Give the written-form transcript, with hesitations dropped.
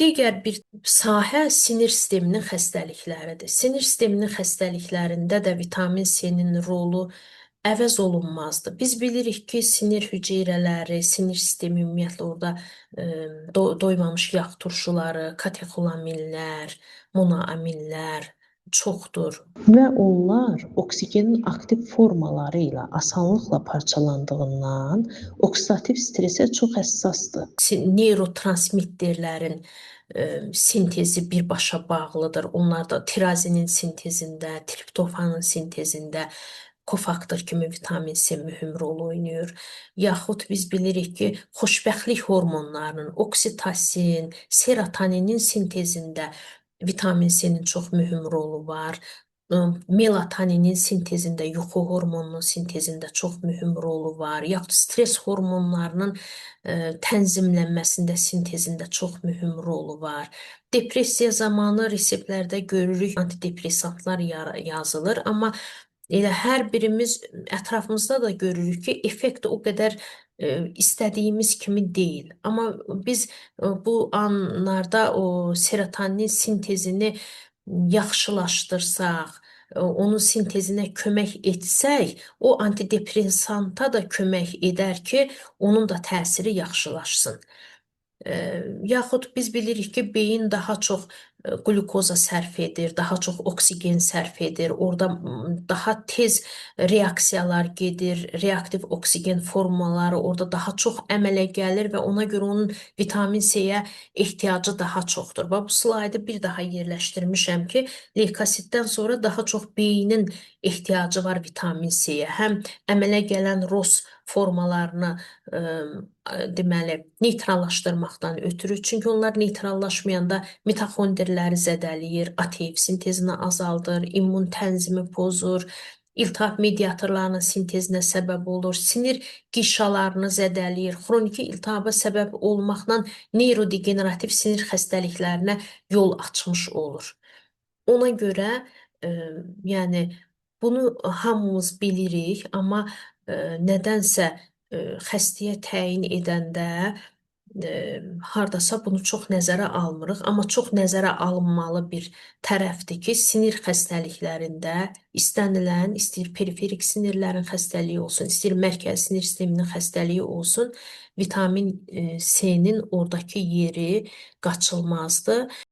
Digər bir sahə sinir sisteminin xəstəlikləridir. Sinir sisteminin xəstəliklərində də vitamin C-nin rolu əvəz olunmazdır. Biz bilirik ki, sinir hüceyrələri, sinir sistemi ümumiyyətlə orada doymamış yağ turşuları, katexolaminlər, monoaminlər çoxdur. Və onlar oksigenin aktiv formaları ilə asanlıqla parçalandığından oksidativ stresə çox həssasdır. Neyrotransmitterlərin sintezi birbaşa bağlıdır. Onlar da tirazinin sintezində, triptofanın sintezində kofaktor kimi vitamin C mühüm rol oynayır. Yaxud biz bilirik ki, xoşbəxtlik hormonlarının, oksitosin, serotoninin sintezində vitamin C-nin çox mühüm rolu var. Melatoninin sintezində, yuxu hormonunun sintezində çox mühüm rolu var. Yaxud stres hormonlarının tənzimlənməsində, sintezində çox mühüm rolu var. Depressiya zamanı reseptlərdə görürük, antidepressantlar yazılır, amma elə hər birimiz ətrafımızda da görürük ki, effekt o qədər istədiyimiz kimi deyil. Amma biz bu anlarda o serotonin sintezini yaxşılaşdırsaq, onun sintezinə kömək etsək, o antidepressanta da kömək edər ki, onun da təsiri yaxşılaşsın. Yaxud biz bilirik ki, beyin daha çox qlükoza sərf edir, daha çox oksigen sərf edir. Orada daha tez reaksiyalar gedir, reaktiv oksigen formaları orada daha çox əmələ gəlir və ona görə onun vitamin C-yə ehtiyacı daha çoxdur. Bax, bu slaydı bir daha yerləşdirmişəm ki, leykositdən sonra daha çox beynin ehtiyacı var vitamin C-yə. Həm əmələ gələn ROS formalarını deməli neytrallaşdırmaqdan ötürü. Çünki onlar neytrallaşmayanda mitoxondrləri zədələyir, ATF sintezini azaldır, immun tənzimi pozur, iltihab mediatorlarının sintezinə səbəb olur, sinir qişalarını zədələyir, xroniki iltihaba səbəb olmaqla neyrodegenerativ sinir xəstəliklərinə yol açmış olur. Ona görə yəni bunu hamımız bilirik, amma nədənsə xəstəyə təyin edəndə hardasa bunu çox nəzərə almırıq, amma çox nəzərə alınmalı bir tərəfdir ki, sinir xəstəliklərində istənilən, istəyir periferik sinirlərin xəstəliyi olsun, istəyir mərkəzi sinir sisteminin xəstəliyi olsun, vitamin C-nin oradakı yeri qaçılmazdır.